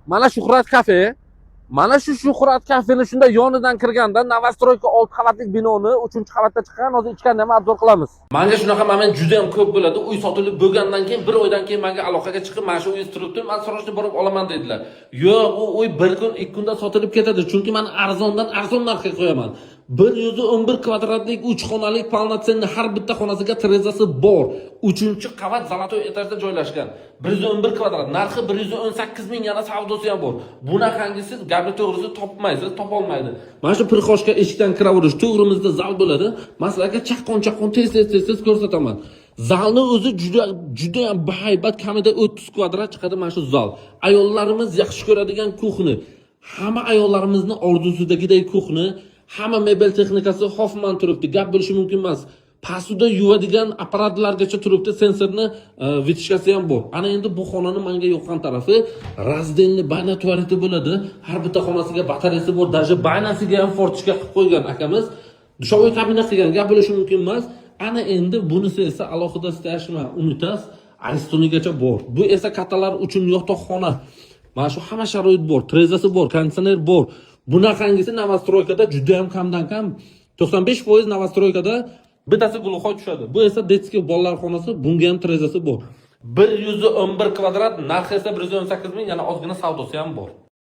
Mana Shuhrat kafe. Mana shu Shuhrat kafeni shunday yonidan kirganda новостройка 6 qavatli binoni 3-qavatda chiqqan. Hozir ichkarida ham обзор qilamiz. Manga shunaqa moment juda ham ko'p bo'ladi. Uy sotilib bo'lgandan keyin bir oydan keyin menga aloqaga chiqib, "Mana shu uy turibdi, man срочно borib olaman", dedilar. Yo'q, u uy bir kun, 2 kunda sotilib ketadi, chunki man arzondan arzon narxga qo'yaman. 111 kvadratlik 3 xonalik полноценный, har bitta xonasiga derazasi bor. 3-qavat, золотой etajda joylashgan. 111 kvadrat, narxi 118 ming, yana savdosi ham bor. Bunaqangisi, gapni to'g'risi, topmaysiz, topolmaydi. Mana shu прихожка, eshikdan kiraverish, to'g'rimizda zal bo'ladi. Man sizlarga chaqqon chaqqon, tez tez tez tez ko'rsataman. Zalni o'zi juda juda ham bahaybat, kamida 30 kvadrat chiqadi mana shu zal. Ayollarimiz yaxshi ko'radigan кухня. Hamma ayollarimizni orzusidagidek кухня, hamma mebel texnikasi Hoffman turibdi, gap bo'lishi mumkin emas. Посуда yuvadigan apparatlargacha turibdi, sensorni вытяжка si ham bor. Ana endi bu xonani menga yoqqan tarafi раздельный баня, tualeti bo'ladi. Har bitta xonasiga batareyasi bor, даже баня siga ham форточка qilib qo'ygan akamiz. Душевой kabina qilgan, gap bo'lishi mumkin emas. Ana endi bunisi esa alohida стоящий unitaz, Aristonigacha bor. Bu esa kattalar uchun yotoqxona. Mana shu hamma sharoit bor, derazasi bor, konditsioner bor. Bunaqangisi новостройка da juda ham kamdan kam. 95% новостройка da bittasi глухой tushadi. Bu esa детский, bolalar xonasi, bunga ham derazasi bor. 111 kvadrat, narxi esa 118 ming, yana ozgina savdosi ham bor.